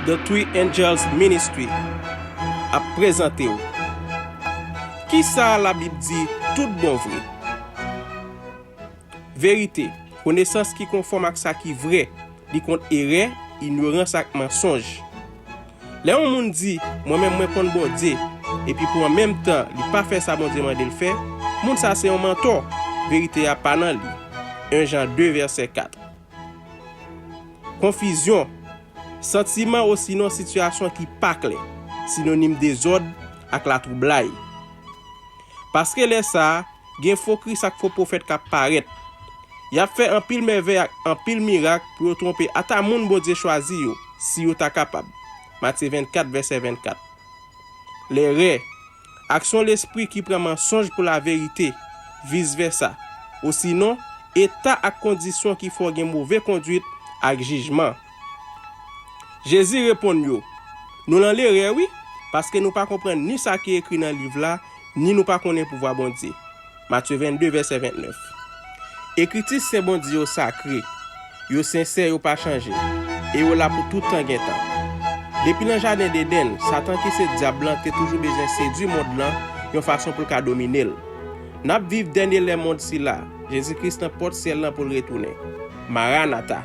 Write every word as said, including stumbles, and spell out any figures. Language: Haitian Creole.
The Three Angels Ministry ap prezante w. Kisa Labib di tout bon vre? Verite, konesans ki konfòm ak sa ki vrè, li kont erè, inyorans ak mansonj. Lè yon moun di, "Mwen menm mwen konn Bondye," epi pou an menm tan li pa fè sa Bondye mande l fè, moun sa se yon mantò, verite a pa nan li. En Jan de vèsè kat. Konfizyon, santiman osinon sitiyasyon ki pa klè, sinonim dezòd ak latwoublay. Paske lè sa a, gen fo Kris ak fo pwofèt k ap parèt. Y ap fè anpil mèvèy ak anpil mirak pou yo twonpe ata moun Bondye chwazi yo, si yo ta kapab. Matye vennkat, vèsè vennkat. Lè rè, aksyon lespri ki pran mansonj pou laverite, vis vèsa. Osinon, eta ak kondisyon ki fè w gen move kondwit ak jijman. Jezi reponn yo, "Nou lan lerè, wi, paske nou pa konprann ni sa ki ekri nan liv la, ni nou pa konnen pouvwa Bondye." Matye vennde, vèsè ventnèf. Ekriti Sen Bondye yo sakre, yo sensè, yo pa chanje, e yo la pou tout tan gen tan. Depi nan jaden Edenn, Satan ki se dyab lan te toujou bezwen sedwi mond lan yon fason pou l ka domine l. N ap viv dènye lè mond sila, Jezi Kris nan pòt syèl lan pou l retounen. Maranata,